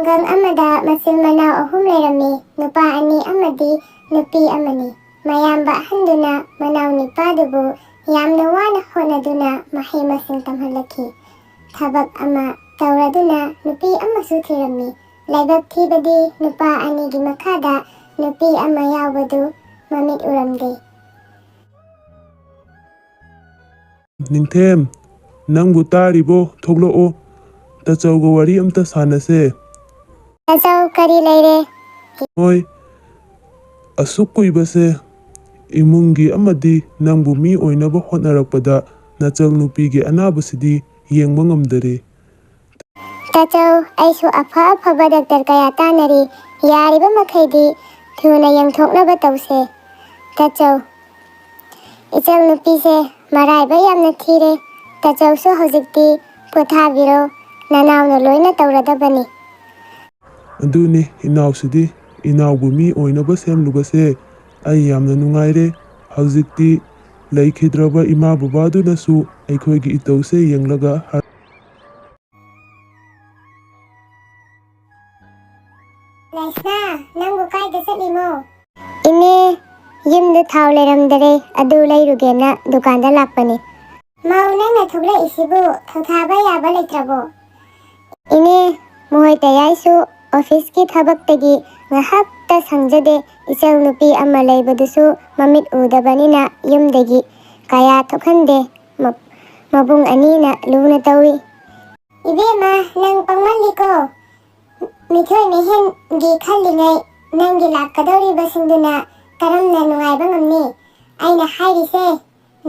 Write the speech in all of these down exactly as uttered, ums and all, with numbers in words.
ꯈꯨꯡꯒꯪ ꯑꯃꯗ ꯃꯆꯤꯟ ꯃꯅꯥꯎ ꯑꯍꯨꯝ ꯂꯩꯔꯝꯃꯤ, ꯅꯨꯄꯥ ꯑꯅꯤ ꯑꯃꯗꯤ ꯅꯨꯄꯤ ꯑꯃꯅꯤ꯫ ꯃꯌꯥꯝꯕ ꯑꯍꯟꯗꯨꯅ ꯃꯅꯥꯎ ꯅꯤꯄꯥꯗꯨꯕꯨ ꯌꯥꯝꯅ ꯋꯥꯅ ꯍꯣꯠꯅꯗꯨꯅ ꯃꯍꯩ ꯃꯁꯤꯡ ꯇꯝꯍꯜꯂꯛꯈꯤ꯫ ꯊꯕꯛ ꯑꯃ ꯇꯧꯔꯗꯨꯅ ꯅꯨꯄꯤ ꯑꯃꯁꯨ ꯊꯤꯔꯝꯃꯤ꯫ ꯂꯥꯏꯕꯛ ꯊꯤꯕꯗꯤ ꯅꯨꯄꯥ ꯑꯅꯤꯒꯤ ꯃꯈꯥꯗ ꯅꯨꯄꯤ ꯑꯃ ꯌꯥꯎꯕꯗꯨ ꯃꯃꯤꯠ ꯎꯔꯝꯗꯦ꯫ ꯅꯤꯡꯊꯦꯝ, ꯅꯪꯕꯨ ꯇꯥꯔꯤꯕꯣ? ꯊꯣꯛꯂꯛꯑꯣ, ꯇꯥꯆꯧꯒ ꯋꯥꯔꯤ ꯑꯝꯇ ꯁꯥꯟꯅꯁꯦ꯫ ꯇꯥꯆꯧ, ꯀꯔꯤ ꯂꯩꯔꯦ? ꯍꯣꯏ, ꯑꯁꯨꯛ ꯀꯨꯏꯕꯁꯦ ꯏꯃꯨꯡꯒꯤ ꯑꯃꯗꯤ ꯅꯪꯕꯨ ꯃꯤ ꯑꯣꯏꯅꯕ ꯍꯣꯠꯅꯔꯛꯄꯗ ꯅꯆꯜ ꯅꯨꯄꯤꯒꯤ ꯑꯅꯥꯕꯁꯤꯗꯤ ꯌꯦꯡꯕ ꯉꯝꯗꯔꯦ꯫ ꯇꯥꯆꯧ, ꯑꯩꯁꯨ ꯑꯐ ꯑꯐꯕ ꯗꯥꯛꯇꯔ ꯀꯌꯥ ꯇꯥꯟꯅꯔꯤ꯫ ꯌꯥꯔꯤꯕ ꯃꯈꯩꯗꯤ ꯊꯨꯅ ꯌꯦꯡꯊꯣꯛꯅꯕ ꯇꯧꯁꯦ꯫ ꯇꯥꯆꯧ, ꯏꯆꯜ ꯅꯨꯄꯤꯁꯦ ꯃꯔꯥꯏꯕꯛ ꯌꯥꯝꯅ ꯊꯤꯔꯦ꯫ ꯇꯥꯆꯧꯁꯨ ꯍꯧꯖꯤꯛꯇꯤ ꯄꯣꯊꯥꯕꯤꯔꯣ, ꯅꯅꯥꯎꯅ ꯂꯣꯏꯅ ꯇꯧꯔꯗꯕꯅꯤ꯫ ꯑꯗꯨꯅꯤ ꯏꯅꯥꯎꯁꯤꯗꯤ, ꯏꯅꯥꯎꯕꯨ ꯃꯤ ꯑꯣꯏꯅꯕ ꯁꯦꯝꯂꯨꯕꯁꯦ ꯑꯩ ꯌꯥꯝꯅ ꯅꯨꯡꯉꯥꯏꯔꯦ꯫ ꯍꯧꯖꯤꯛꯇꯤ ꯂꯩꯈꯤꯗ꯭ꯔꯕ ꯏꯃꯥ ꯕꯕꯥꯗꯨꯅꯁꯨ ꯑꯩꯈꯣꯏꯒꯤ ꯏꯇꯧꯁꯦ ꯌꯦꯡꯂꯒ ꯍꯔ- ꯂꯩꯁꯅꯥ, ꯅꯪꯕꯨ ꯀꯥꯏꯗ ꯆꯠꯂꯤꯃꯣ? ꯏꯅꯦ, ꯌꯨꯝꯗ ꯊꯥꯎ ꯂꯩꯔꯝꯗꯔꯦ, ꯑꯗꯨ ꯂꯩꯔꯨꯒꯦꯅ ꯗꯨꯀꯥꯟꯗ ꯂꯥꯛꯄꯅꯤ꯫ ꯃꯧ, ꯅꯪꯅ ꯊꯣꯛꯂꯛꯏꯁꯤꯕꯨ ꯊꯧꯊꯥꯕ ꯌꯥꯕ ꯂꯩꯇ꯭ꯔꯕꯣ? ꯏꯅꯦ, ꯃꯈꯣꯏ ꯇꯌꯥꯏꯁꯨ ꯑꯣꯐꯤꯁꯀꯤ ꯊꯕꯛꯇꯒꯤ ꯉꯥꯏꯍꯥꯛꯇ ꯁꯪꯖꯗꯦ꯫ ꯏꯆꯜ ꯅꯨꯄꯤ ꯑꯃ ꯂꯩꯕꯗꯨꯁꯨ ꯃꯃꯤꯠ ꯎꯗꯕꯅꯤꯅ ꯌꯨꯝꯗꯒꯤ ꯀꯌꯥ ꯊꯣꯛꯍꯟꯗꯦ꯫ ꯃ-, ꯃꯕꯨꯡ ꯑꯅꯤꯅ ꯂꯨꯅ ꯇꯧꯏ꯫ ꯏꯕꯦꯝꯃ, ꯅꯪ ꯄꯪꯃꯜꯂꯤꯀꯣ꯫ ꯃꯤꯊꯣꯏ ꯃꯤꯍꯦꯟꯒꯤ ꯈꯜꯂꯤꯉꯩ ꯅꯪꯒꯤ ꯂꯥꯛꯀꯗꯧꯔꯤꯕꯁꯤꯡꯗꯨꯅ ꯀꯔꯝꯅ ꯅꯨꯡꯉꯥꯏꯕ ꯉꯝꯅꯤ? ꯑꯩꯅ ꯍꯥꯏꯔꯤꯁꯦ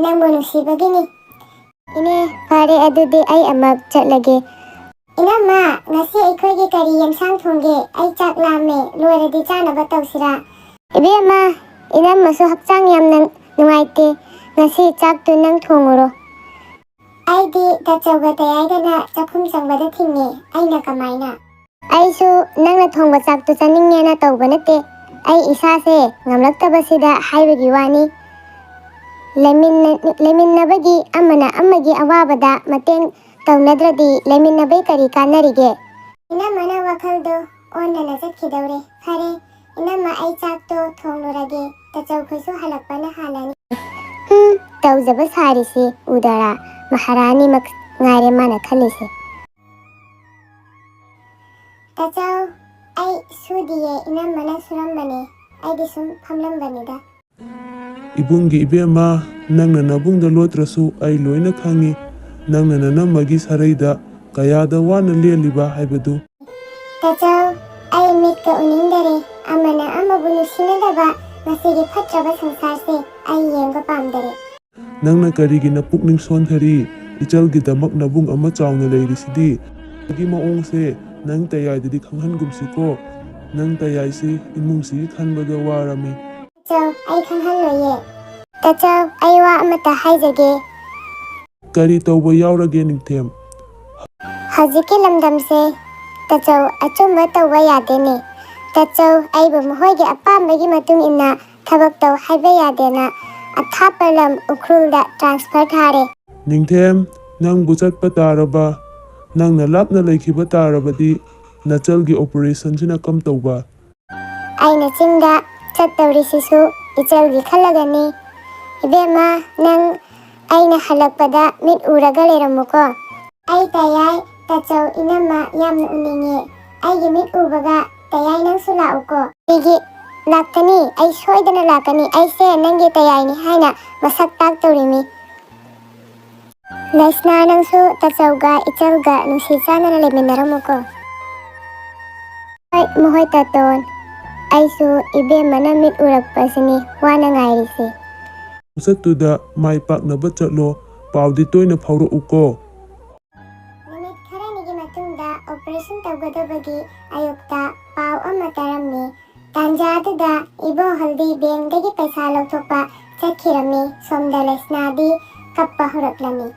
ꯅꯪꯕꯨ ꯅꯨꯡꯁꯤꯕꯒꯤꯅꯤ꯫ ꯏꯅꯦ, ꯐꯔꯦ, ꯑꯗꯨꯗꯤ ꯑꯩ ꯑꯃꯨꯛ ꯆꯠꯂꯒꯦ꯫ ꯏꯅꯝꯃ, ꯉꯁꯤ ꯑꯩꯈꯣꯏꯒꯤ ꯀꯔꯤ ꯌꯦꯟꯁꯥꯡ ꯊꯣꯡꯒꯦ? ꯑꯩ ꯆꯥꯛ ꯂꯥꯝꯃꯦ, ꯂꯣꯏꯔꯗꯤ ꯆꯥꯅꯕ ꯇꯧꯁꯤꯔꯥ? ꯏꯕꯦꯝꯃ, ꯏꯅꯝꯃꯁꯨ ꯍꯛꯆꯥꯡ ꯌꯥꯝꯅ ꯅꯨꯡꯉꯥꯏꯇꯦ, ꯉꯁꯤ ꯆꯥꯛꯇꯨ ꯅꯪ ꯊꯣꯡꯉꯨꯔꯣ꯫ ꯑꯩꯗꯤ ꯇꯥꯆꯧꯒ ꯇꯌꯥꯏꯒꯅ ꯆꯥꯛꯈꯨꯝ ꯆꯪꯕꯗ ꯊꯤꯡꯉꯦ, ꯑꯩꯅ ꯀꯃꯥꯏꯅ? ꯑꯩꯁꯨ ꯅꯪꯅ ꯊꯣꯡꯕ ꯆꯥꯛꯇꯨ ꯆꯥꯅꯤꯡꯉꯦꯅ ꯇꯧꯕ ꯅꯠꯇꯦ, ꯑꯩ ꯏꯁꯥꯁꯦ ꯉꯝꯂꯛꯇꯕꯁꯤꯗ ꯍꯥꯏꯕꯒꯤ ꯋꯥꯅꯤ꯫ ꯂꯩꯃꯤꯟꯅ-, ꯂꯩꯃꯤꯟꯅꯕꯒꯤ ꯑꯃꯅ ꯑꯃꯒꯤ ꯑꯋꯥꯕꯗ ꯃꯇꯦꯡ ꯇꯧꯅꯗ꯭ꯔꯗꯤ ꯂꯩꯃꯤꯟꯅꯕꯩ ꯀꯔꯤ ꯀꯥꯟꯅꯔꯤꯒꯦ? ꯏꯅꯝꯃꯅ ꯋꯥꯈꯜꯗꯣ ꯑꯣꯟꯗꯅ ꯆꯠꯈꯤꯗꯧꯔꯦ꯫ ꯐꯔꯦ, ꯏꯅꯝꯃ, ꯑꯩ ꯆꯥꯛꯇꯣ ꯊꯣꯡꯂꯨꯔꯒꯦ꯫ ꯇꯥꯆꯧꯈꯣꯏꯁꯨ ꯍꯜꯂꯛꯄꯅ ꯍꯥꯜꯂꯅꯤ꯫ ꯍꯨꯝ, ꯇꯧꯖꯕ ꯁꯥꯔꯤꯁꯤ ꯎꯗꯔꯥ? ꯃꯍꯥꯔꯥꯅꯤꯃꯛ ꯉꯥꯏꯔꯦ ꯃꯥꯅ ꯈꯜꯂꯤꯁꯦ꯫ ꯇꯥꯆꯧ, ꯑꯩ ꯁꯨꯗꯤꯌꯦ, ꯏꯅꯝꯃꯅ ꯁꯨꯔꯝꯕꯅꯦ꯫ ꯑꯩꯗꯤ ꯁꯨꯝ ꯐꯝꯂꯝꯕꯅꯤꯗ꯫ ꯏꯕꯨꯡꯒꯤ ꯏꯕꯦꯝꯃ, ꯅꯪꯅ ꯅꯕꯨꯡꯗ ꯂꯣꯠꯇ꯭ꯔꯁꯨ ꯑꯩ ꯂꯣꯏꯅ ꯈꯪꯉꯤ꯫ ꯅꯪꯅ ꯅꯅꯝꯃꯒꯤ ꯁꯔꯩꯗ ꯀꯌꯥꯗ ꯋꯥꯅ ꯂꯦꯜꯂꯤꯕ ꯍꯥꯏꯕꯗꯨ꯫ ꯇꯥꯆꯧ, ꯑꯩ ꯃꯤꯠꯀ ꯎꯅꯤꯡꯗꯔꯦ꯫ ꯑꯃꯅ ꯑꯃꯕꯨ ꯅꯨꯡꯁꯤꯅꯗꯕ ꯃꯁꯤꯒꯤ ꯐꯠꯇ꯭ꯔꯕ ꯁꯪꯁꯥꯔꯁꯦ ꯑꯩ ꯌꯦꯡꯕ ꯄꯥꯝꯗꯔꯦ꯫ ꯅꯪꯅ ꯀꯔꯤꯒꯤ ꯅꯄꯨꯛꯅꯤꯡ ꯁꯣꯟꯊꯔꯤ? ꯏꯆꯜꯒꯤꯗꯃꯛ ꯅꯕꯨꯡ ꯑꯃ ꯆꯥꯎꯅ ꯂꯩꯔꯤꯁꯤꯗꯤ꯫ ꯑꯗꯨꯒꯤ ꯃꯑꯣꯡꯁꯦ ꯅꯪ ꯇꯌꯥꯏꯗꯗꯤ ꯈꯪꯍꯟꯒꯨꯝꯁꯤꯀꯣ꯫ ꯅꯪ ꯇꯌꯥꯏꯁꯤ ꯏꯃꯨꯡꯁꯤꯒꯤ ꯈꯟꯕꯗ ꯋꯥꯔꯝꯃꯤ꯫ ꯇꯥꯆꯧ, ꯑꯩ ꯈꯪꯍꯜꯂꯣꯏꯌꯦ꯫ ꯇꯥꯆꯧ, ꯑꯩ ꯋꯥ ꯑꯃꯇ ꯍꯥꯏꯖꯒꯦ꯫ ꯀꯔꯤ ꯇꯧꯕ ꯌꯥꯎꯔꯒꯦ, ꯅꯤꯡꯊꯦꯝ? ꯍꯧꯖꯤꯛꯀꯤ ꯂꯝꯗꯝꯁꯦ ꯇꯥꯆꯧ ꯑꯆꯨꯝꯕ ꯇꯧꯕ ꯌꯥꯗꯦꯅꯦ꯫ ꯇꯥꯆꯧ ꯑꯩꯕꯨ ꯃꯈꯣꯏꯒꯤ ꯑꯄꯥꯝꯕꯒꯤ ꯃꯇꯨꯡ ꯏꯟꯅ ꯊꯕꯛ ꯇꯧ ꯍꯥꯏꯕ ꯌꯥꯗꯦꯅ ꯑꯊꯥꯞꯄ ꯂꯝ ꯎꯈ꯭ꯔꯨꯜꯗ transfer ꯊꯥꯔꯦ꯫ ꯅꯤꯡꯊꯦꯝ, ꯅꯪꯕꯨ ꯆꯠꯄ ꯇꯥꯔꯕ? ꯅꯪꯅ ꯂꯥꯞꯅ ꯂꯩꯈꯤꯕ ꯇꯥꯔꯕꯗꯤ ꯅꯆꯜꯒꯤ operationꯁꯤꯅ ꯀꯝ ꯇꯧꯕ? ꯑꯩꯅ ꯆꯤꯡꯗ ꯆꯠꯇꯧꯔꯤꯁꯤꯁꯨ ꯏꯆꯜꯒꯤ ꯈꯜꯂꯒꯅꯤ꯫ ꯏꯕꯦꯝꯃ, ꯅꯪ ꯑꯩꯅ ꯍꯜꯂꯛꯄꯗ ꯃꯤꯠ ꯎꯔꯒ ꯂꯩꯔꯝꯃꯨꯀꯣ꯫ ꯑꯩ ꯇꯌꯥꯏ, ꯇꯥꯆꯧ, ꯏꯅꯝꯃ ꯌꯥꯝꯅ ꯎꯅꯤꯡꯉꯦ꯫ ꯑꯩꯒꯤ ꯃꯤꯠ ꯎꯕꯒ ꯇꯌꯥꯏ ꯅꯪꯁꯨ ꯂꯥꯛꯎꯀꯣ꯫ ꯑꯩꯒꯤ ꯂꯥꯛꯀꯅꯤ, ꯑꯩ ꯁꯣꯏꯗꯅ ꯂꯥꯛꯀꯅꯤ꯫ ꯑꯩꯁꯦ ꯅꯪꯒꯤ ꯇꯌꯥꯏꯅꯤ ꯍꯥꯏꯅ ꯃꯁꯛ ꯇꯥꯛꯇꯧꯔꯤꯃꯤ꯫ ꯂꯩꯁꯅꯥ, ꯅꯪꯁꯨ ꯇꯥꯆꯧꯒ ꯏꯆꯜꯒ ꯅꯨꯡꯁꯤ ꯆꯥꯟꯅꯅ ꯂꯩꯃꯤꯟꯅꯔꯝꯃꯨꯀꯣ꯫ ꯍꯣꯏ, ꯃꯈꯣꯏ ꯇꯥꯇꯣꯟ꯫ ꯑꯩꯁꯨ ꯏꯕꯦꯝꯃꯅ ꯃꯤꯠ ꯎꯔꯛꯄꯁꯤꯅꯤ ꯋꯥꯅ ꯉꯥꯏꯔꯤꯁꯦ꯫ ꯈꯣꯡꯆꯠꯇꯨꯗ ꯃꯥꯏ ꯄꯥꯛꯅꯕ ꯆꯠꯂꯣ꯫ ꯄꯥꯎꯗꯤ ꯇꯣꯏꯅ ꯐꯥꯎꯔꯛꯎꯀꯣ꯫ ꯅꯨꯃꯤꯠ ꯈꯔꯅꯤꯒꯤ ꯃꯇꯨꯡꯗ operation ꯇꯧꯒꯗꯕꯒꯤ ꯑꯌꯨꯛꯇ ꯄꯥꯎ ꯑꯃ ꯇꯥꯔꯝꯃꯤ꯫ ꯇꯥꯟꯖꯥꯗꯨꯗ ꯏꯕꯣꯍꯜꯗꯤ bankꯗꯒꯤ ꯄꯩꯁꯥ ꯂꯧꯊꯣꯛꯄ ꯆꯠꯈꯤꯔꯝꯃꯤ꯫ ꯁꯣꯝꯗ ꯂꯩꯁꯅꯥꯗꯤ ꯀꯞꯄ ꯍꯧꯔꯛꯂꯝꯃꯤ꯫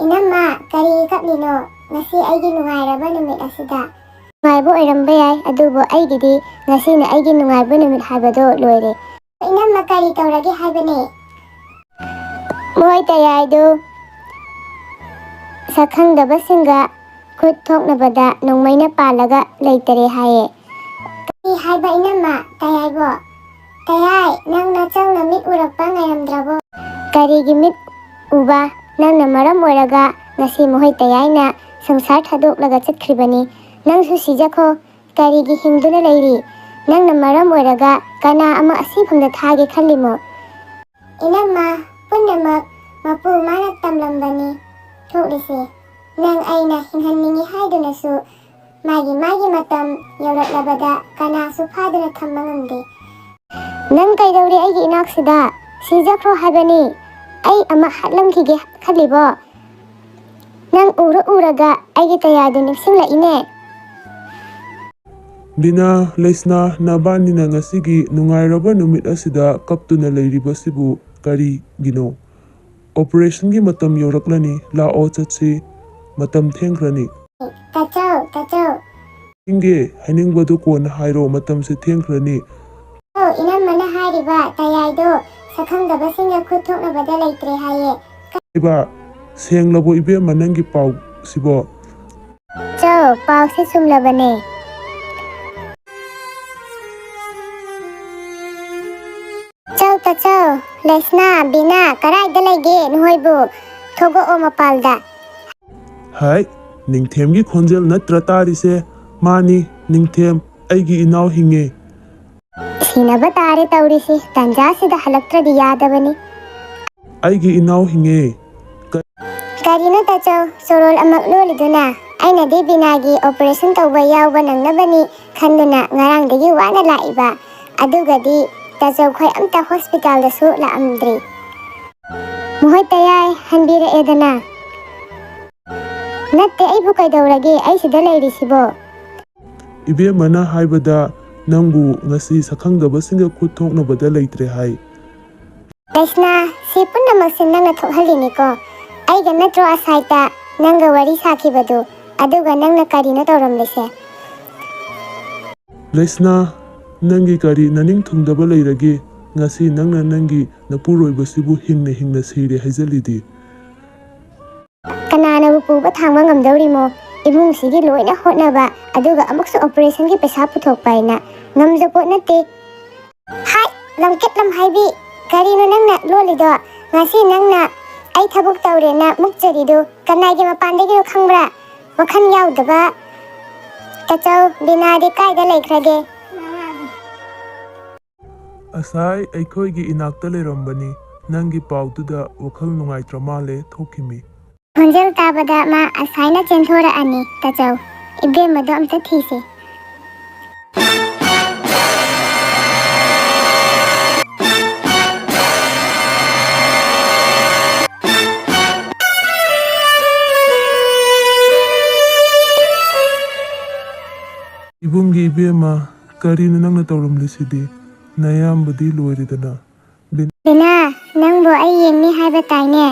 "ꯏꯅꯝꯃ, ꯀꯔꯤ ꯀꯞꯂꯤꯅꯣ? ꯉꯁꯤ ꯑꯩꯒꯤ ꯅꯨꯡꯉꯥꯏꯔꯕ ꯅꯨꯃꯤꯠ ꯑꯁꯤꯗ?" ꯅꯨꯡꯉꯥꯏꯕ ꯑꯣꯏꯔꯝꯕ ꯌꯥꯏ, ꯑꯗꯨꯕꯨ ꯑꯩꯒꯤꯗꯤ ꯉꯁꯤꯅ ꯑꯩꯒꯤ ꯅꯨꯡꯉꯥꯏꯕ ꯅꯨꯃꯤꯠ ꯍꯥꯏꯕꯗꯣ ꯂꯣꯏꯔꯦ꯫ "ꯏꯅꯝꯃ, ꯀꯔꯤ ꯇꯧꯔꯒꯦ ꯍꯥꯏꯕꯅꯦ?" ꯃꯣꯏ ꯇꯌꯥꯏꯗꯨ ꯁꯛꯈꯪꯗꯕꯁꯤꯡꯒ ꯈꯨꯠ ꯊꯣꯛꯅꯕꯗ ꯅꯣꯡꯃꯩꯅ ꯄꯥꯜꯂꯒ ꯂꯩꯇꯔꯦ ꯍꯥꯏꯌꯦ꯫ ꯀꯔꯤ ꯍꯥꯏꯕ ꯏꯅꯝꯃ? ꯇꯌꯥꯏꯕꯣ? ꯇꯌꯥꯏ, ꯅꯪ ꯅꯆꯧꯅ ꯃꯤꯠ ꯎꯔꯛꯄ ꯉꯥꯏꯔꯝꯗ꯭ꯔꯕꯣ? ꯀꯔꯤꯒꯤ ꯃꯤꯠ ꯎꯕ? ꯅꯪꯅ ꯃꯔꯝ ꯑꯣꯏꯔꯒ ꯉꯁꯤ ꯃꯈꯣꯏ ꯇꯌꯥꯏꯅ ꯁꯪꯁꯥꯔ ꯊꯥꯗꯣꯛꯂꯒ ꯆꯠꯈ꯭ꯔꯤꯕꯅꯤ꯫ ꯅꯪꯁꯨ ꯁꯤꯖꯈꯣ꯫ ꯀꯔꯤꯒꯤ ꯍꯤꯡꯗꯨꯅ ꯂꯩꯔꯤ? ꯅꯪꯅ ꯃꯔꯝ ꯑꯣꯏꯔꯒ ꯀꯅꯥ ꯑꯃ ꯑꯁꯤꯐꯝꯗ ꯊꯥꯒꯦ ꯈꯜꯂꯤꯃꯣ? ꯏꯅꯝꯃ, ꯄꯨꯝꯅꯃꯛ ꯃꯄꯨ ꯃꯥꯅ ꯇꯝꯂꯝꯕꯅꯤ ꯊꯣꯛꯂꯤꯁꯦ꯫ ꯅꯪ ꯑꯩꯅ ꯍꯤꯡꯍꯟꯅꯤꯡꯉꯤ ꯍꯥꯏꯗꯨꯅꯁꯨ ꯃꯥꯒꯤ ꯃꯥꯒꯤ ꯃꯇꯝ ꯌꯧꯔꯛꯂꯕꯗ ꯀꯅꯥꯁꯨ ꯐꯥꯗꯨꯅ ꯊꯝꯕ ꯉꯝꯗꯦ꯫ ꯅꯪ ꯀꯩꯗꯧꯔꯤ ꯑꯩꯒꯤ ꯏꯅꯥꯛꯁꯤꯗ? ꯁꯤꯖꯈ꯭ꯔꯣ ꯍꯥꯏꯕꯅꯤ꯫ ꯑꯩ ꯑꯃ ꯍꯥꯠꯂꯝꯈꯤꯒꯦ ꯈꯜꯂꯤꯕꯣ? ꯅꯪ ꯎꯔ ꯎꯔꯒ ꯑꯩꯒꯤ ꯇꯌꯥꯏꯗꯨ ꯅꯤꯡꯁꯤꯡꯂꯛꯏꯅꯦ꯫ ꯕꯤꯅꯥ, ꯂꯩꯁꯅꯥ, ꯅꯕꯥꯅꯤꯅ ꯉꯁꯤꯒꯤ ꯅꯨꯡꯉꯥꯏꯔꯕ ꯅꯨꯃꯤꯠ ꯑꯁꯤꯗ ꯀꯞꯇꯨꯅ ꯂꯩꯔꯤꯕꯁꯤꯕꯨ ꯀꯔꯤꯒꯤꯅꯣ? ꯑꯣꯄꯔꯦꯁꯟꯒꯤ ꯃꯇꯝ ꯌꯧꯔꯛꯂꯅꯤ, ꯂꯥꯛꯑꯣ ꯆꯠꯁꯤ, ꯃꯇꯝ ꯊꯦꯡꯈ꯭ꯔꯅꯤ꯫ ꯇꯥꯆꯧ, ꯇꯥꯆꯧ꯫ ꯍꯥꯏꯅꯤꯡꯒꯦ, ꯍꯥꯏꯅꯤꯡꯕꯗꯨ ꯀꯣꯟꯅ ꯍꯥꯏꯔꯣ, ꯃꯇꯝꯁꯦ ꯊꯦꯡꯈ꯭ꯔꯅꯤ꯫ ꯑꯧ, ꯏꯅꯝꯃꯅ ꯍꯥꯏꯔꯤꯕ ꯇꯌꯥꯏꯗꯣ ꯁꯛꯈꯪꯗꯕꯁꯤꯡꯒ ꯈꯨꯠ ꯊꯣꯛꯅꯕꯗ ꯂꯩꯇ꯭ꯔꯦ ꯍꯥꯏꯌꯦ꯫ ꯍꯥꯏꯕ, ꯁꯦꯡꯂꯕꯣ ꯏꯕꯦꯝꯃ ꯅꯪꯒꯤ ꯄꯥꯎꯁꯤꯕꯣ? ꯆꯧ, ꯄꯥꯎꯁꯦ ꯆꯨꯝꯂꯕꯅꯦ꯫ ꯆꯧ ꯇꯥꯆꯧ, ꯂꯩꯁꯅꯥ, ꯕꯤꯅꯥ, ꯀꯔꯥꯏꯗ ꯂꯩꯒꯦ ꯅꯈꯣꯏꯕꯨ? ꯊꯣꯛꯂꯛꯑꯣ ꯃꯄꯥꯜꯗ꯫ ꯍꯥꯏ, ꯅꯤꯡꯊꯦꯝꯒꯤ ꯈꯣꯟꯖꯦꯜ ꯅꯠꯇ꯭ꯔ ꯇꯥꯔꯤꯁꯦ? ꯃꯥꯅꯤ, ꯅꯤꯡꯊꯦꯝ, ꯑꯩꯒꯤ ꯏꯅꯥꯎ ꯍꯤꯡꯉꯦ꯫ ꯁꯤꯅꯕ ꯇꯥꯔꯦ ꯇꯧꯔꯤꯁꯦ, ꯇꯟꯖꯥꯁꯤꯗ ꯍꯜꯂꯛꯇ꯭ꯔꯗꯤ ꯌꯥꯗꯕꯅꯤ꯫ ꯑꯩꯒꯤ ꯏꯅꯥꯎ ꯍꯤꯡꯉꯦ꯫ ꯀꯔꯤꯅꯣ ꯇꯥꯆꯧ, ꯆꯣꯔꯣꯜ ꯑꯃꯛ ꯂꯣꯜꯂꯤꯗꯨꯅ? ꯑꯩꯅꯗꯤ ꯕꯤꯅꯥꯒꯤ ꯑꯣꯄꯔꯦꯁꯟ ꯇꯧꯕ ꯌꯥꯎꯕ ꯅꯪꯅꯕꯅꯤ ꯈꯟꯗꯨꯅ ꯉꯔꯥꯡꯗꯒꯤ ꯋꯥꯅ ꯂꯥꯛꯏꯕ꯫ ꯑꯗꯨꯒꯗꯤ ꯇꯥꯆꯧ ꯈꯣꯏ ꯑꯝꯇ ꯍꯣꯁꯄꯤꯇꯥꯜꯗꯁꯨ ꯂꯥꯛꯑꯝꯗ꯭ꯔꯤ꯫ ꯃꯈꯣꯏ ꯇꯌꯥꯏ ꯍꯟꯕꯤꯔꯛꯑꯦꯗꯅ꯫ ꯅꯠꯇꯦ, ꯑꯩꯕꯨ ꯀꯩꯗꯧꯔꯒꯦ? ꯑꯩ ꯁꯤꯗ ꯂꯩꯔꯤꯁꯤꯕꯣ꯫ ꯏꯕꯦꯝꯃꯅ ꯍꯥꯏꯕꯗ ꯅꯪꯕꯨ ꯉꯁꯤ ꯁꯛꯈꯪꯗꯕꯁꯤꯡꯒ ꯈꯨꯠ ꯊꯣꯛꯅꯕꯗ ꯂꯩꯇ꯭ꯔꯦ ꯍꯥꯏ꯫ ꯂꯩꯁꯅꯥ, ꯁꯤ ꯄꯨꯝꯅꯃꯛꯁꯦ ꯅꯪꯅ ꯊꯣꯛꯍꯜꯂꯤꯅꯤꯀꯣ꯫ ꯑꯩꯒ ꯅꯠꯇ꯭ꯔꯣ ꯑꯁꯥꯏꯇ ꯅꯪꯒ ꯋꯥꯔꯤ ꯁꯥꯈꯤꯕꯗꯨ? ꯑꯗꯨꯒ ꯅꯪꯅ ꯀꯔꯤꯅꯣ ꯇꯧꯔꯝꯂꯤꯁꯦ? ꯂꯩꯁꯅꯥ, ꯅꯪꯒꯤ ꯀꯔꯤ ꯅꯅꯤꯡ ꯊꯨꯡꯗꯕ ꯂꯩꯔꯒꯦ? ꯉꯁꯤ ꯅꯪꯅ ꯅꯪꯒꯤ ꯅꯄꯨꯔꯣꯏꯕꯁꯤꯕꯨ ꯍꯤꯡꯅ ꯍꯤꯡꯅ ꯁꯤꯔꯦ ꯍꯥꯏꯖꯜꯂꯤꯗꯤ꯫ ꯀꯅꯥꯅꯕꯨ ꯄꯨꯕ ꯊꯥꯡꯕ ꯉꯝꯗꯧꯔꯤꯃꯣ? ꯏꯃꯨꯡꯁꯤꯒꯤ ꯂꯣꯏꯅ ꯍꯣꯠꯅꯕ, ꯑꯗꯨꯒ ꯑꯃꯨꯛꯁꯨ operationꯒꯤ ꯄꯩꯁꯥ ꯄꯨꯊꯣꯛꯄ ꯍꯥꯏꯅ ꯉꯝꯖꯄꯣꯠ ꯅꯠꯇꯦ꯫ ꯍꯥꯏ, ꯂꯝꯀꯦꯠ ꯂꯝꯍꯥꯏꯕꯤ, ꯀꯔꯤꯅꯣ ꯅꯪꯅ ꯂꯣꯜꯂꯤꯗꯣ? ꯉꯁꯤ ꯅꯪꯅ ꯑꯩ ꯊꯕꯛ ꯇꯧꯔꯦꯅ ꯃꯨꯛꯆꯔꯤꯗꯨ ꯀꯅꯥꯒꯤ ꯃꯄꯥꯟꯗꯒꯤꯅꯣ ꯈꯪꯕ꯭ꯔꯥ? ꯋꯥꯈꯜ ꯌꯥꯎꯗꯕ꯫ ꯇꯥꯆꯧ, ꯕꯤꯅꯥꯗꯤ ꯀꯥꯏꯗ ꯂꯩꯈ꯭ꯔꯒꯦ? ꯑꯁꯥꯏ ꯑꯩꯈꯣꯏꯒꯤ ꯏꯅꯥꯛꯇ ꯂꯩꯔꯝꯕꯅꯤ꯫ ꯅꯪꯒꯤ ꯄꯥꯎꯗꯨꯗ ꯋꯥꯈꯜ ꯅꯨꯡꯉꯥꯏꯇ꯭ꯔ ꯃꯥꯜꯂꯦ, ꯊꯣꯛꯈꯤꯃꯤ꯫ ꯈꯣꯟꯖꯦꯜ ꯇꯥꯕꯗ ꯃꯥ ꯑꯁꯥꯏꯅ ꯆꯦꯟꯊꯣꯔꯛꯑꯅꯤ꯫ ꯇꯥꯆꯧ, ꯏꯕꯦꯝꯃꯗꯣ ꯑꯝꯇ ꯊꯤꯁꯦ꯫ ꯏꯕꯨꯡꯒꯤ ꯏꯕꯦꯝꯃ, ꯀꯔꯤꯅꯣ ꯅꯪꯅ ꯇꯧꯔꯝꯂꯤꯁꯤꯗꯤ? ꯅꯌꯥꯝꯕꯗꯤ ꯂꯣꯏꯔꯦꯗꯅ꯫ ꯕꯤꯅꯥ, ꯅꯪꯕꯨ ꯑꯩ ꯌꯦꯡꯅꯤ ꯍꯥꯏꯕ ꯇꯥꯏꯅꯦ,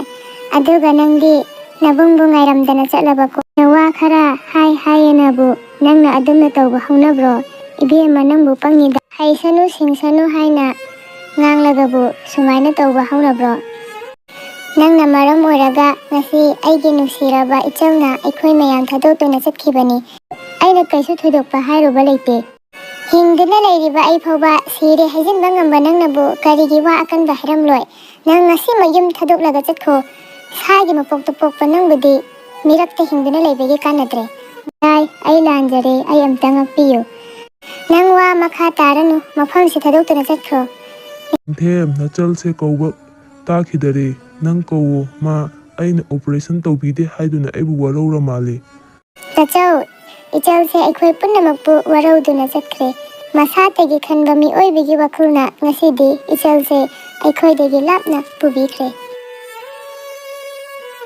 ꯑꯗꯨꯒ ꯅꯪꯗꯤ ꯅꯕꯨꯡꯕꯨ ꯉꯥꯏꯔꯝꯗꯅ ꯆꯠꯂꯕꯀꯣ꯫ ꯋꯥ ꯈꯔ ꯍꯥꯏ ꯍꯥꯏꯌꯦꯅꯕꯨ ꯅꯪꯅ ꯑꯗꯨꯝꯅ ꯇꯧꯕ ꯍꯧꯅꯕ꯭ꯔꯣ? ꯏꯕꯦꯝꯃ, ꯅꯪꯕꯨ ꯄꯪꯉꯤꯗ꯫ ꯍꯩꯁꯅꯨ ꯁꯤꯡꯁꯅꯨ ꯍꯥꯏꯅ ꯉꯥꯡꯂꯒꯕꯨ ꯁꯨꯃꯥꯏꯅ ꯇꯧꯕ ꯍꯧꯅꯕ꯭ꯔꯣ? ꯅꯪꯅ ꯃꯔꯝ ꯑꯣꯏꯔꯒ ꯉꯁꯤ ꯑꯩꯒꯤ ꯅꯨꯡꯁꯤꯔꯕ ꯏꯆꯧꯅ ꯑꯩꯈꯣꯏ ꯃꯌꯥꯝ ꯊꯥꯗꯣꯛꯇꯨꯅ ꯆꯠꯈꯤꯕꯅꯤ꯫ ꯑꯩꯅ ꯀꯩꯁꯨ ꯊꯣꯏꯗꯣꯛꯄ ꯍꯥꯏꯔꯨꯕ ꯂꯩꯇꯦ꯫ ꯍꯤꯡꯗꯨꯅ ꯂꯩꯔꯤꯕ ꯑꯩ ꯐꯥꯎꯕ ꯁꯤꯔꯦ ꯍꯥꯏꯖꯤꯟꯕ ꯉꯝꯕ ꯅꯪꯅꯕꯨ ꯀꯔꯤꯒꯤ ꯋꯥ ꯑꯀꯟꯕ ꯍꯥꯏꯔꯝꯂꯣꯏ? ꯅꯪ ꯉꯁꯤꯃꯛ ꯌꯨꯝ ꯊꯥꯗꯣꯛꯂꯒ ꯆꯠꯈꯣ꯫ ꯁꯥꯒꯤ ꯃꯄꯣꯛꯇ ꯄꯣꯛꯄ ꯅꯪꯕꯨꯗꯤ ꯃꯤꯔꯛꯇ ꯍꯤꯡꯗꯨꯅ ꯂꯩꯕꯒꯤ ꯀꯥꯟꯅꯗ꯭ꯔꯦ꯫ ꯌꯥꯏ, ꯑꯩ ꯂꯥꯟꯖꯔꯦ, ꯑꯩ ꯑꯝꯇ ꯉꯥꯛꯄꯤꯌꯨ꯫ ꯅꯪ ꯋꯥ ꯃꯈꯥ ꯇꯥꯔꯅꯨ, ꯃꯐꯝꯁꯤ ꯊꯥꯗꯣꯛꯇꯨꯅ ꯆꯠꯈ꯭ꯔꯣ꯫ ꯅꯤꯡꯊꯦꯝ, ꯅꯆꯜꯁꯦ ꯀꯧꯕ ꯇꯥꯈꯤꯗꯔꯦ꯫ ꯅꯪ ꯀꯧꯋꯣ, ꯃꯥ ꯑꯩꯅ operation ꯇꯧꯕꯤꯗꯦ ꯍꯥꯏꯗꯨꯅ ꯑꯩꯕꯨ ꯋꯥꯔꯧꯔ ꯃꯥꯜꯂꯦ꯫ ꯇꯥꯆꯧ, ꯏꯆꯜꯁꯦ ꯑꯩꯈꯣꯏ ꯄꯨꯝꯅꯃꯛꯄꯨ ꯋꯥꯔꯧꯗꯨꯅ ꯆꯠꯈ꯭ꯔꯦ꯫ ꯃꯁꯥꯇꯒꯤ ꯈꯟꯕ ꯃꯤꯑꯣꯏꯕꯒꯤ ꯋꯥꯈꯜꯅ ꯉꯁꯤꯗꯤ ꯏꯆꯜꯁꯦ ꯑꯩꯈꯣꯏꯗꯒꯤ ꯂꯥꯞꯅ ꯄꯨꯕꯤꯈ꯭ꯔꯦ꯫